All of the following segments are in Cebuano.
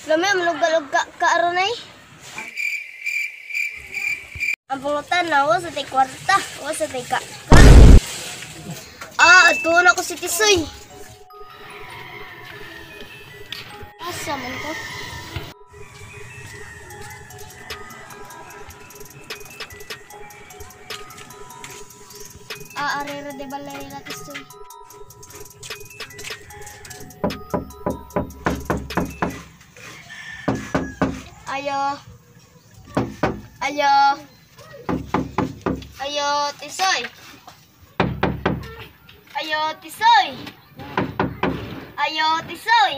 Lami manugal og ka aron ay. Ang pangutan na wa sa tay kwarta, wa sa tay ka. Ah, adto na ko si Tisoy. Asa man to? Ah, arera de balay nila Tisoy. Ayo. Ayo. Ayo, Tisoy. Ayo, Tisoy. Ayo, Tisoy.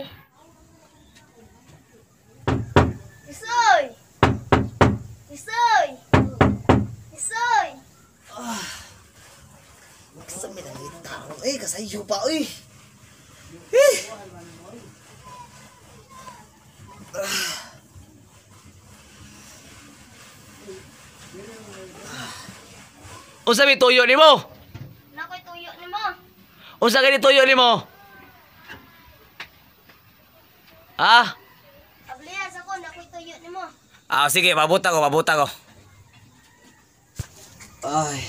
Tisoy. Tisoy. Tisoy. Ah. Magsami na ni tao. Eh, kasayo pa, oy. Eh. Ah. Unsa may tuyo nimo? Nakoy tuyo nimo. Unsa kay tuyo nimo? Ah? Ablihas ako, nakoy tuyo nimo. Ah, sige, pabuta ko, pabuta ko. Ay.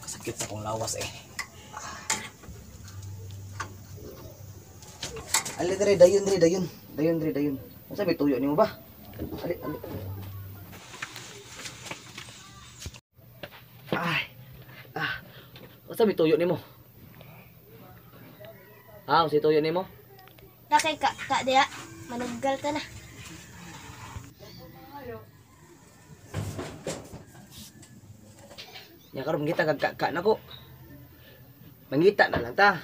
Kasakit sa akong lawas eh. Ali dre, dayon dre, dayon. Dayon dre, dayon. Unsa may tuyo nimo ba? Ali, ali. Ay. Ah. Unsa may tuyo nimo? Ah, unsa tuyo nimo? Nakay ka ka diha, manuggal ta na. Nya karon mangita kag ka nako. Mangita na lang ta.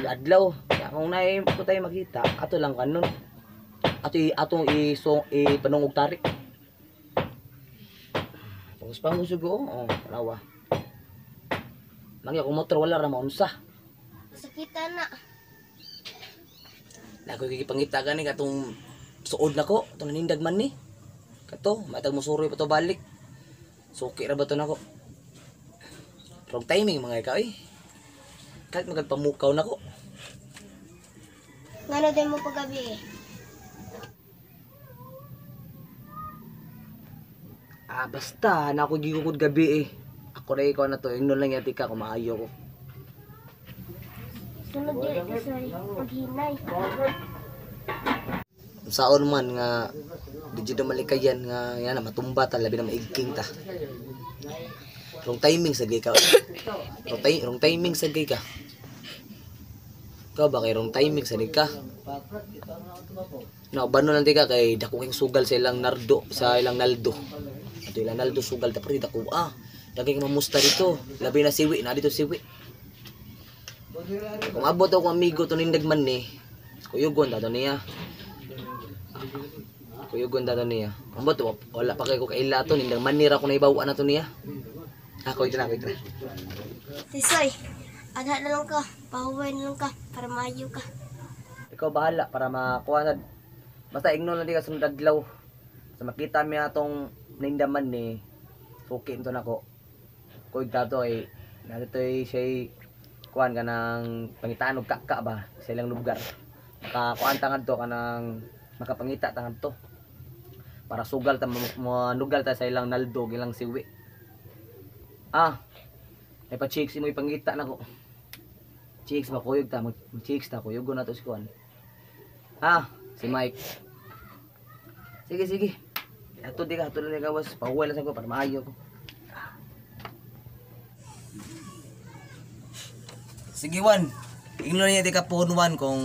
Adlaw, ya kung naay ko tayo makita, ato lang kanon. Ato atong isong ipanungog tarik. Pangus pangusog ko, oh, lawa. Mangi akong motor wala ra maunsa. Sakita na. Nakoy gipangita gani katong suod nako, atong nanindag man ni. Kato, matag musuroy pa to balik. Suki ra ba to nako? Wrong timing mga ikaw eh. Kahit magpamukaw nako. Ngano din mo pagabi eh? Ah, basta nako gigukod gabi eh. Ako ra ikaw na to, ingnon lang yati ka kung maayo ko. Sunod diri Tisoy, paghinay. Saon man nga di jud malikayan nga yan na matumba ta labi na maigking ta. Wrong timing sa gay ka. Wrong timing sa gay ka. Ikaw ba kay wrong timing sa ka? Naubano lang di ka kay dako king sugal sa ilang nardo, sa ilang naldo. Ato ilang naldo sugal ta pero dako ah. Dagay kang mamusta dito. Labi na siwi na dito siwi. Kung abot ako amigo to nindag man ni. Kuyugon ta to niya. Kuyugon ta to niya. Ambot wala pa kay ko kaila to nindang manira ko na ibaw na to niya. Ako ito na, ako ito na. Tisoy, adha na lang ka, pahuway na lang ka para maayo ka. Ikaw bahala para makuha na. Basta ignore lang di ka sunod adlaw. Sa makita mi atong nindaman ni suki to nako. Kuyog ta to ay naditoy siya kuan ka ng pangitaan og kaka ba sa ilang lugar. Makakuan ta ngadto kanang makapangita ta ngadto. Para sugal ta manugal ta sa ilang naldo ilang siwi. Ah. May pa chicks imo ipangita nako. Chicks ba kuyog ta, mag chicks ta kuyog na to si kuan. Ah, si Mike. Sige sige. Ato di ka ato lang gawas, pahuway lang sa ko para maayo ko. Sige Juan, ingnon niya di ka pohon Juan kung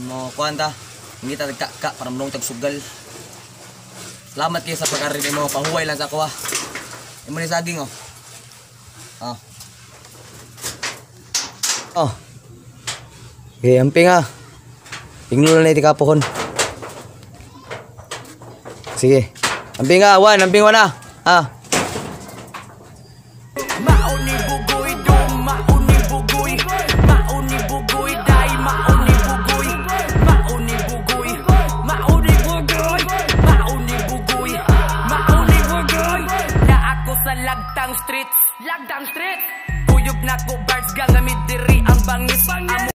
mo kuan ta. Ngita tag ka para manong tag sugal. Salamat kay sa pag-ari nimo, pahuway lang sa ako ah. Imo ni saging oh. Ah. Oh. Okay, amping ah. Ingnon na di ka pohon. Sige. Amping ah, Juan, amping Juan ah. Ah. Mauni bugoy do, mauni bugoy, mauni bugoy dai, mauni bugoy, mauni bugoy, mauni bugoy, mauni bugoy, mauni bugoy. Na ako sa Lagtang Street, Lagtang Street. Kuyog na ko birds gang ami diri ang bangis. Amo